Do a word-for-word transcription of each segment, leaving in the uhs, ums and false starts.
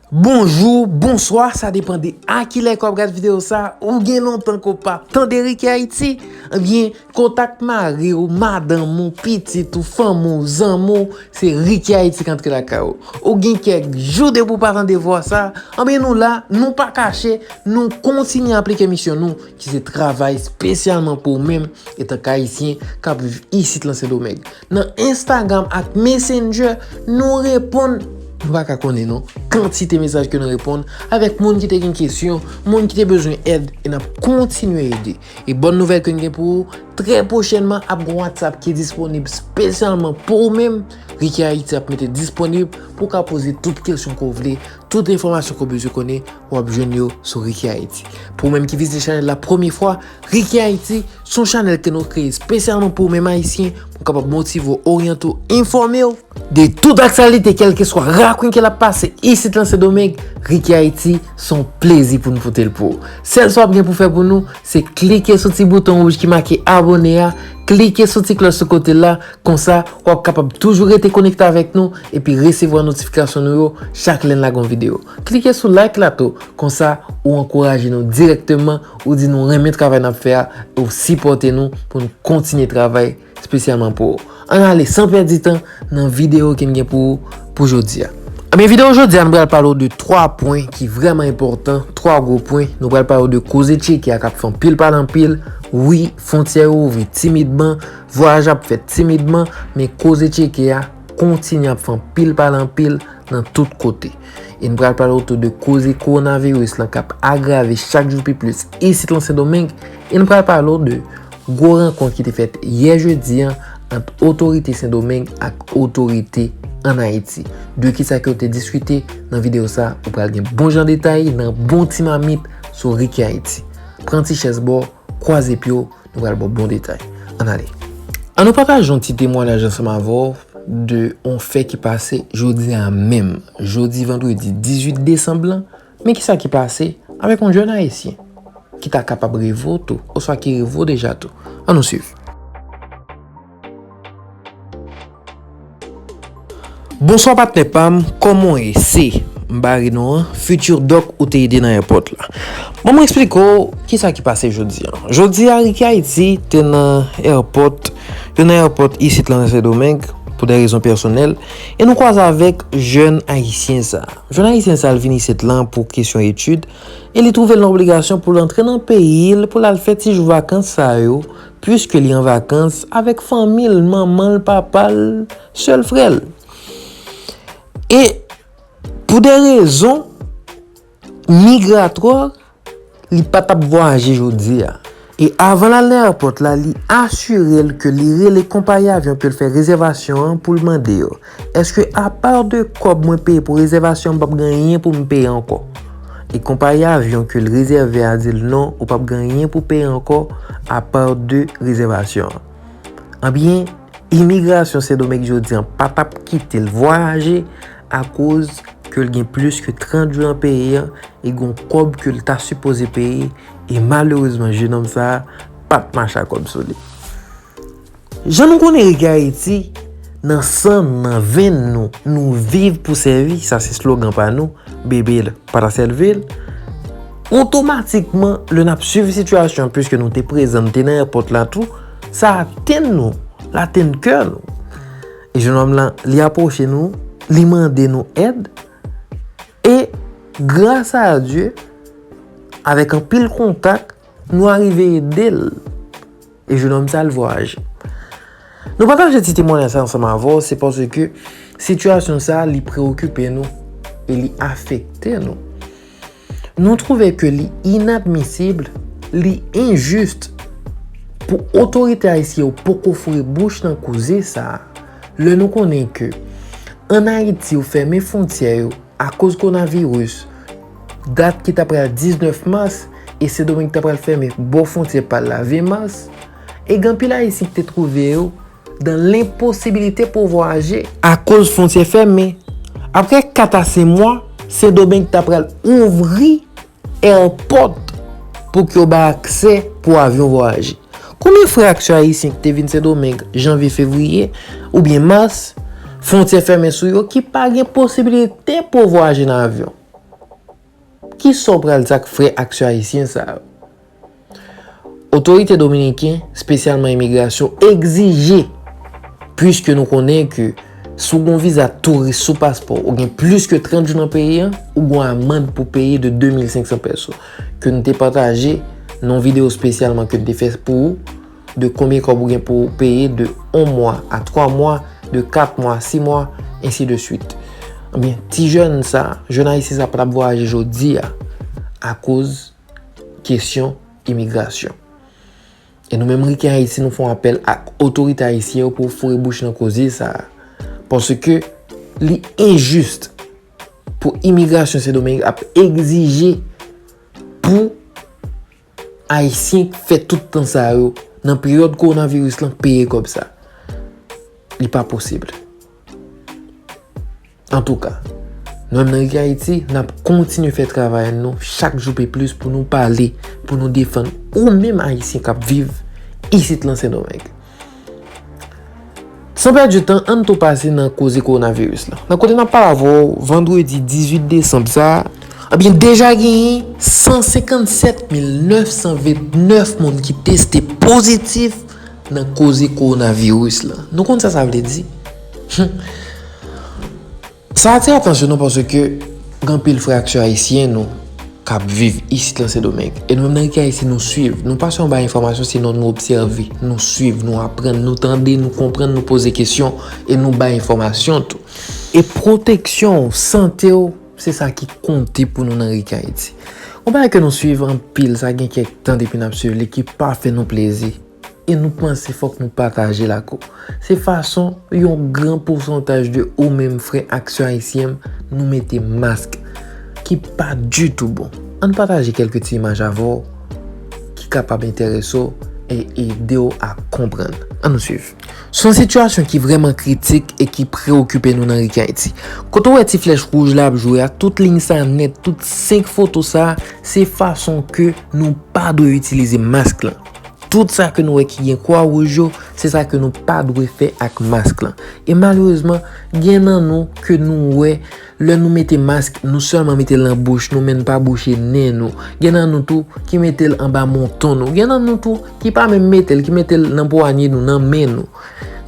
Bonjou, bonswa, sa depann de a kilè ke w ap gad videyo sa. Ou gen lontan ke w pa tande Ricky Haiti? Ebyen, kontak mari w, madanm ou, pitit ou, fanmi w, zanmi w, se Ricky Haiti k antre lakay ou. Ou gen kèk jou depi w pa tande vwa sa. Ebyen, nou la, nou pa kache, nou kontinye aplike misyon nou, ki se travay espesyalman pou ou menm, etanke Ayisyen k ap viv isit lan Sendomeng. Nan Instagram ak Messenger, nou reponn, nou pa ka konnen non, kantite mesaj ke nou reponn, avèk moun ki te gen kesyon, moun ki te bezwen èd, e n ap kontinye ede. E bòn nouvèl ke n gen pou ou, trè pwochènman ap gen WhatsApp ki disponib espesyalman pou ou menm. Ricky Haiti ap mete disponib pou w ka poze tout kesyon ke w vle, tout enfòmasyon ke w bezwen konnen, w ap jwenn yo sou Ricky Haiti. Pou ou menm ki vizite chanèl la premye fwa, Ricky Haiti se yon chanèl ke nou kreye espesyalman pou ou menm Ayisyen, pou w kapab motive w, oryante w, enfòme w de tout aktyalite, kèlkeswa rakwen ke l ap pase isit lan Sendomeng. Ricky Haiti se yon plezi pou n pote l pou ou. Sèl sa w ap gen pou fè pou nou, se klike sou ti bouton wouj ki make abòne a, klike sou ti klòch sou kote la, konsa w ap kapab toujou rete konekte avèk nou epi resevwa notifikasyon nou yo chak lè n lage yon videyo. Klike sou like la tou, konsa ou ankouraje nou dirèkteman, ou di nou renmen travay n ap fè a, e ou sipòte nou pou n kontinye travay espesyalman pou ou. Ann ale san pèdi tan nan videyo ke n gen pou ou pou jodi a. Ebyen, videyo jodi a, nou pral pale w de twa pwen ki vrèman enpòtan, twa gwo pwen. Nou pral pale w de koze tcheke a k ap fè anpil pale anpil. Wi, fwontyè yo ouvri timidman, vwayaj ap fèt timidman, men koze tcheke a kontinye ap fè anpil pale anpil nan tout kote. E n pral pale w tou de koze kowonaviris lan k ap agrave chak jou pi plis isit lan Sendomeng. E n pral pale w de gwo rankont ki te fèt yè jedi an ant otorite Sendomeng ak otorite ann Ayiti. De kisa ke yo te diskite nan videyo sa, ou pral gen bon jan detay nan bon ti mamit sou Ricky Haiti. Pran ti chèz ba w, kwaze pye w, nou pral ba w bon detay. Ann ale. Ann nou pataje yon ti temwayaj ansanm avè w de yon fè ki pase jodi a menm, jodi vandredi dizuit desanm lan, men kisa ki pase avèk yon jèn ayisyen ki ta kapab reve w tou, oswa ki reve w deja tou. Ann nou swiv. Bonswa patnè pa m, kòman w ye? Se m ba re non an, Future Doc ou te ede nan èpòt la. Bon, mwen eksplike w kisa ki pase jodi a. Jodi a, Ricky Haiti te nan èpòt, yo nan èpòt isit lan nan Sendomeng, pou de rezon pèsonèl, e nou kwaze avèk jèn ayisyen sa. Jèn ayisyen sa, l vin isit lan pou kesyon etid, e li twouve l nan obligasyon pou l antre nan peyi l, pou l al fè ti jou vakans sa yo, piske li an vakans avèk fanmi l, manman l, papa l, sè l, frè l. E pou de rezon migratwa, li pa t ap vwayaje jodi a. E avan l al nan èpòt la, li asire l ke li rele konpayi avyon ke l fè rezèvasyon an pou l mande yo, èske apa de kòb mwen peye pou rezèvasyon an, m p ap gen anyen pou m peye ankò? E konpayi avyon ke l rezève a di l non, ou p ap gen anyen pou peye ankò apa de rezèvasyon an. Ebyen, imigrasyon Sendomeng jodi a pa t ap kite l vwayaje akoz ke l gen plis ke trant jou nan peyi an e gen yon kòb ke l ta sipoze peye, e malerezman, jennonm sa a pa t mache ak kòb sou li. Jan nou konnen Ricky Haiti, nan san n, nan venn nou, nou viv pou sèvi, sa se slogan pa nou, bebe l pa ta sèvi l. Otomatikman, lè n ap swiv sitiyasyon an, piske nou te prezan, nou te nan èpòt la tou, sa atenn nou, l atenn kè nou. E jennonm lan, li apwoche nou, li mande nou èd, e gras a Dye, avèk anpil kontak, nou arive ede l. E jennonm sa, l vwayaje. Nou pataje ti temwayaj sa ansanm avè w, se paske sitiyasyon sa, li preokipe nou e li afekte nou. Nou twouve ke li inadmisib, li enjis pou otorite ayisyen yo poko foure bouch nan koze sa a, lè nou konnen ke ann Ayiti, yo fèmen fwontyè yo akoz kowonaviris, dat ki ta pral diznèf mas, e Sendomeng ta pral fèmen bò fwontyè pa l la ven mas, e gen anpil Ayisyen ki te twouve yo dan lenposibilite pou vwayaje akoz fwontyè fèmen. Apre kat a senk mwa, Sendomeng ta pral ouvri èpòt pou ke yo bay aksè pou avyon vwayaje. Konbyen frè ak sè ayisyen ki te vin Sendomeng janvye, fevriye oubyen mas, fwontyè fèmen sou yo, ki pa gen posibilite pou yo vwayaje nan avyon? Kisa w pral di ak frè ak sè ayisyen sa yo? Otorite dominiken, espesyalman imigrasyon, egzije, piske nou konnen ke si w gen yon viza touris sou paspò, ou gen plis ke trant jou nan peyi a, ou gen yon amann pou peye de de mil senk san peso, ke nou te pataje nan yon videyo espesyalman ke nou te fè pou ou, de konbyen kòb ou gen pou w peye de yon mwa a twa mwa, de kat mwa a sis mwa, ensi de swit. Ebyen, ti jèn sa, jèn ayisyen sa pa t ap vwayaje jodi a akoz kesyon imigrasyon. E nou menm Riken Ayiti, nou fè yon apèl ak otorite ayisyen yo pou yo foure bouch nan koze sa a. Paske li enjis pou imigrasyon Sendomeng ap egzije pou Ayisyen k fè tout tan sa yo nan peryòd kowonaviris lan peye kòb sa. Li pa posib. Antouka, nou menm nan Riken Ayiti, n ap kontinye fè travay nou chak jou pi plis pou nou pale, pou nou defann ou menm Ayisyen k ap viv isit lan Sendomeng. San pèdi tan, ann tou pase nan koze kowonaviris lan. Nan kote n ap pale avè w, vandredi dizuit desanm sa a, ebyen, deja genyen san senkannsèt mil nèf san vennèf moun ki teste pozitif nan koze kowonaviris lan. Nou konn sa sa vle di? Hum. Sa atire atansyon nou paske gen anpil frè ak sè ayisyen nou k ap viv isit lan Sendomeng. E nou menm nan Riken Ayiti, nou swiv. Nou pa sèlman bay enfòmasyon, sinon nou obsève, nou swiv, nou aprann, nou tande, nou konprann, nou poze kesyon e nou bay enfòmasyon tou. E pwoteksyon w, sante w, se sa ki konte pou nou nan Riken Ayiti. Yon bagay ke nou swiv anpil, sa gen kèk tan depi n ap swiv li, ki pa fè nou plezi. E nou panse fòk nou pataje l ak ou. Se fason yon gran pousantaj de ou menm frè ak sè ayisyen m nou mete mask ki pa ditou bon. Ann pataje kèlke ti imaj avè w ki kapab enterese w e ede w a konprann. Ann nou swiv. Se yon sitiyasyon ki vrèman kritik e ki preokipe nou nan Riken Ayiti. Kote w wè ti flèch wouj la ap jwe a, tout liy sa nèt, tout senk foto sa, se fason ke nou pa dwe itilize mask lan. Tout sa ke nou wè ki gen kwa wouj yo, se sa ke nou pa dwe fè ak mask lan. E malerezman, gen nan nou ke nou wè, lè nou mete mask, nou sèlman mete l nan bouch nou, men n pa bouche nen nou. Gen nan nou tou ki mete l anba manton nou. Gen nan nou tou ki pa menm mete l, ki mete l nan pwanye nou, nan men nou.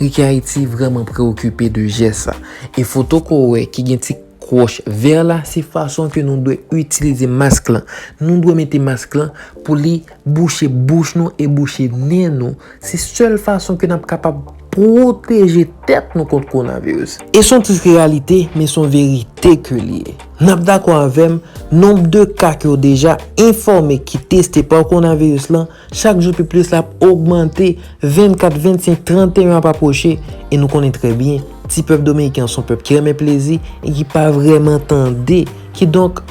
Riken Ayiti vrèman preokipe de jès sa. E foto ke w wè ki gen ti kwòch vè la, se fason ke nou dwe itilize mask lan. Nou dwe mete mask lan pou li bouche bouch nou e bouche nen nou. Se sèl fason ke n ap kapab pwoteje tèt nou kont kowonaviris. E se yon tris reyalite, men se yon verite ke li ye. N ap dakò avè m, nonb de ka ke yo deja enfòme ki teste pa kowonaviris lan, chak jou pi plis l ap ogmante, vennkat, vennsenk, tranteyen ap apwoche, e nou konnen trè byen, ti pèp dominiken an se yon pèp ki renmen plezi e ki pa vrèman tande. Kidonk,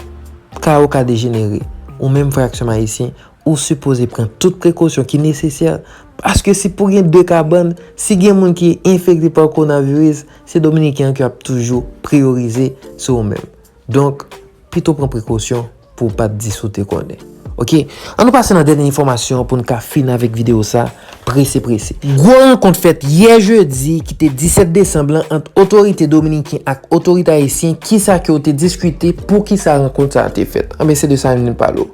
ka yo ka dejenere. Ou menm frè ak sè m ayisyen, ou sipoze pran tout prekosyon ki nesesè, paske si pou gen de ka bann, si gen moun ki enfekte pa kowonaviris, se dominiken an ke ap toujou priyorize sou ou menm. Donk, pito pran prekosyon pou w pa t di si w te konnen. Oke, ann nou pase nan dènye enfòmasyon pou n ka fini avèk videyo sa, prese prese. Gwo rankont fèt yè jedi ki te disèt desanm lan ant otorite dominiken ak otorite ayisyen. Kisa ke yo te diskite, poukisa rankont sa a te fèt? Anben, se de sa n vin pale w.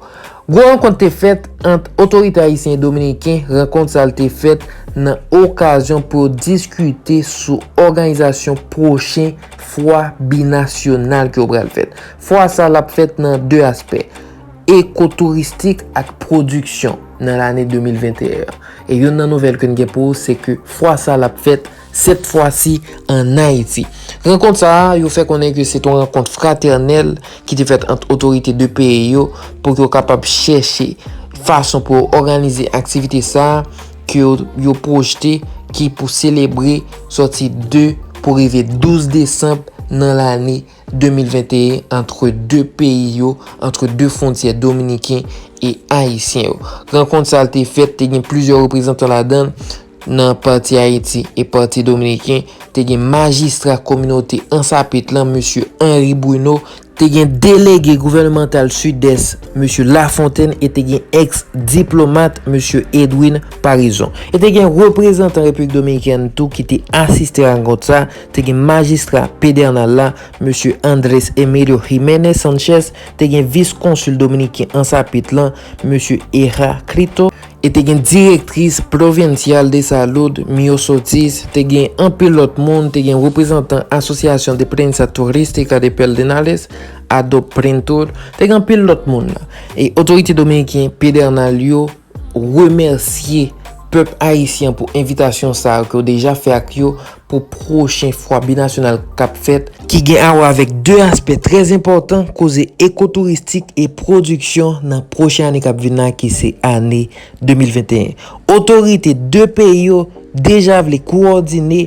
Gwo rankont te fèt ant otorite ayisyen e dominiken. Rankont sa a te fèt nan okazyon pou yo diskite sou òganizasyon pwochen fwa binasyonal ke yo pral fèt. Fwa sa a l ap fèt nan de aspè, ekotouristik ak pwodiksyon nan lane de mil venteyen an. E youn nan nouvèl ke n gen pou ou, se ke fwa sa a l ap fèt sèt fwa si ann Ayiti. Rankont sa a, yo fè konnen ke se t on rankont fratènèl ki te fèt ant otorite de peyi yo pou ke yo kapab chèche fason pou yo òganize aktivite sa a ke yo, yo pwojte ki pou selebre sòti de pou rive douz desanm nan lane de mil venteyen ant de peyi yo, ant de fwontyè dominiken e ayisyen yo. Rankont sa a te fèt, te gen plizyè reprezantan ladan l nan pati Ayiti e pati dominiken, te gen majistra kominote Ansapit lan, mesye Henry Bruno, Te gen delege gouvènmantal Sidès, mesye Lafontaine, e te gen ex diplomat, mesye Edwin Paraison. E te gen reprezantan Repiblik Dominikèn tou ki te asiste rankont sa. Te gen majistra Pedernal la, mesye Andrés Emilio Jiménez Sánchez, te gen vis konsil dominiken an Sapit lan, mesye Heraclito, e te gen direktris pwovensyal de salud, Miosotis, te gen anpil lòt moun, te gen reprezantan Asociación de Prensa Turística de Pedernales, Adoprentur, te gen anpil lòt moun la. E otorite dominiken Pedernal yo remèsye pèp ayisyen pou envitasyon sa a ke yo deja fè ak yo pou pwochen fwa binasyonal k ap fèt, ki gen a wè avèk de aspè trè enpòtan, koze ekotouristik e pwodiksyon nan pwochen ane k ap vin la, ki se ane de mil venteyen. Otorite de peyi yo deja vle kowòdine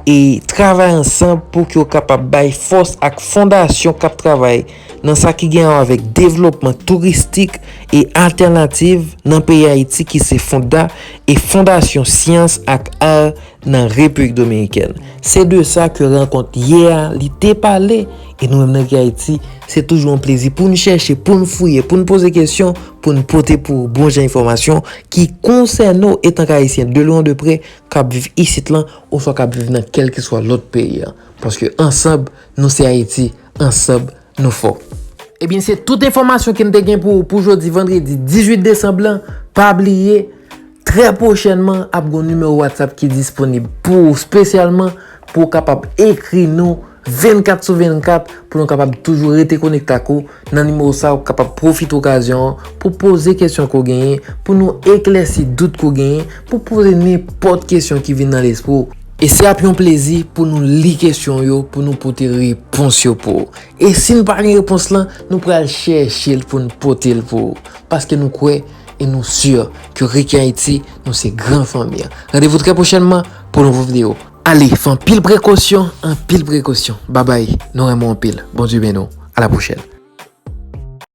e travay ansanm pou ke yo kapab bay fòs ak fondasyon k ap travay nan sa ki gen a wè avèk devlopman touristik e altènativ nan peyi Ayiti, ki se fonda e Fondasyon Syans ak Ar nan Repiblik Dominikèn. Se de sa ke rankont yè a li te pale, e nou menm nan Kay Ayiti, se toujou yon plezi pou n chèche, pou n fouye, pou n poze kesyon, pou n pote pou ou bon jan enfòmasyon ki konsène w etan k Ayisyen, de lwen de prè, k ap viv isit lan, oswa k ap viv nan kèlkeswa lòt peyi a. Paske ansanm, nou se Ayiti, ansanm, nou fò. Ebyen, se tout enfòmasyon ke m te gen pou ou pou jodi vandredi dizuit desanm lan. Pa bliye, trè pwochènman, ap gen yon nimewo WhatsApp ki disponib pou ou, espesyalman pou w kapab ekri nou vennkat sou vennkat, pou nou kapab toujou rete konekte ak ou nan nimewo sa a. Ou kapab pwofite okazyon an pou poze kesyon ke w genyen, pou nou eklèsi dout ke w genyen, pou poze nenpòt kesyon ki vin nan lespri w. E se ap yon plezi pou nou li kesyon yo, pou nou pote repons yo pou ou. E si n pa gen repons lan, nou pral chèche l pou n pote l pou ou. Paske nou kwè e nou si ke Rekin Ayiti, nou se gran fanmi an. Randevou trè pwochènman pou nouvo videyo. Ale, fè anpil prekosyon, anpil prekosyon. Babay, nou renmen w anpil. Bondye beni w. A la pwochèn.